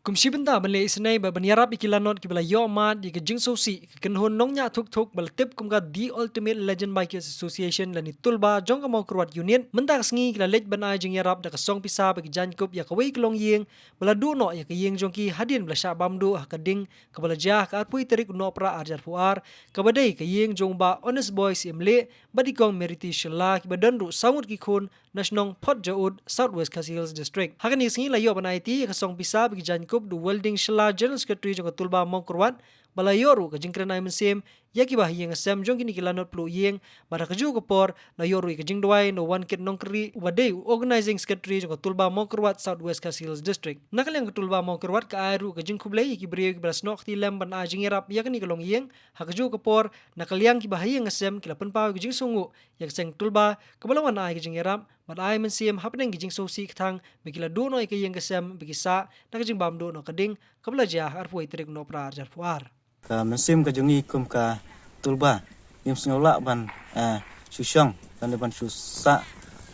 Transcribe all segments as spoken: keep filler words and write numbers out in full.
Kum shi bynta ban leh isynei bad ban ïarap ïa ki lanot kiba la ïoh mad ïa ka jingsngewsih, ka kynhun nongñiah thuk thuk ba la tip kum ka The Ultimate Legend Bikers Association lane Tulba jong ka Mawkyrwat Unit, mynta ka sngi ki la leit ban ai jingïarap da ka song pisa bad ki jaiñkup ïa kawei ka longïing ba la duh noh ïa ka ïing jong ki hadien ba la shah bam duh ha ka ding kaba la jia ha ka arphew tarik u Nohprah ar hajar arphew ar, kaba dei ka ïing jong u Bah Honest Boy Syiemlieh bad i Kong Merity Shylla, kiba don ruh saw ngut ki khun na shnong Photjaud, South West Khasi Hills District. Ha kane ka sngi la ïoh ban aiti ïa ka song pisa bad ki jaiñkup da u Welding Shylla, General Secretary jong ka Tulba Mawkyrwat, ba la ïoh ruh ka jingkren ai mynsiem ïa kiba ha ïing ha sem jong kine ki lanot pluh ïing, bad ha kajuh ka por la ïoh ruh ïa ka jingduwai na u Wankit Nongkyrrieh, uba dei u Organising Secretary jong ka Tulba Mawkyrwat, South West Khasi Hills District. Na ka liang ka Tulba Mawkyrwat ka ai ruh ka jingkhublei ïa ki briew kiba la snoh kti lem ban ai jingïarap ïa kane ka longïing. Ha kajuh ka por, na ka liang kiba ha ïing ha sem ki la pynpaw ïa ka jingsngewnguh ïa ka seng Tulba kaba la wan ai ka jingïarap bad ai mynsiem hapdeng ka jingsngewsih kthang ba ki la duh noh ïa ka ïing ka sem ba ki sah na ka jingbam duh noh ka ding kaba la jia ha arphew tarik u Nohprah ar hajar arphew ar. Ka mynsiem ka jong ngi kum ka Tulba, ngim sngew lah ban, eh, shu shong lane ban shu sah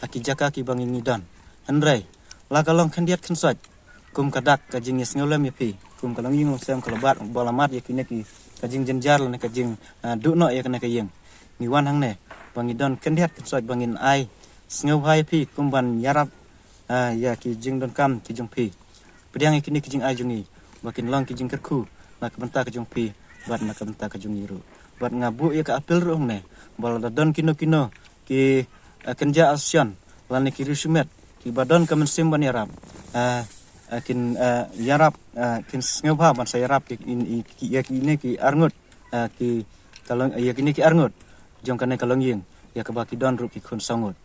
ha ki jaka kiba ngi ngi don. Hynrei la ka long khyndiat khynsoit kum ka dak ka jingïasngewlem ïa phi kum ka longïing longsem ka la bat ba la mad ïa kine ki, ka jingjynjar lane ka jing, eh, duh noh ïa kane ka ïing. Ngi wan hangne ba ngi don khyndiat khynsoit ba ngin ai sngewbha ïa phi kum ban ïarap, eh, ïa ki jingdonkam ki jong phi. Pdiang ïa kine ki jingai jong ngi ba kin long ki jingkyrkhu na ka bynta ka jong phi bad na ka bynta ka jong ngi ruh. Bad nga buh ïa ka appeal ruh hangne ba lada don kino kino ki, eh, kynja association lane ki riewshimet kiba don ka mynsiem ban ïarap, eh, eh, kin, eh, ïarap, eh, kin sngewbha ban sa ïarap ïa ki, ïa ki, ïa kine ki arngut, eh, ki ka long, ïa kine ki arngut jong kane ka longïing, ïa kaba ki don ruh ki khun saw ngut.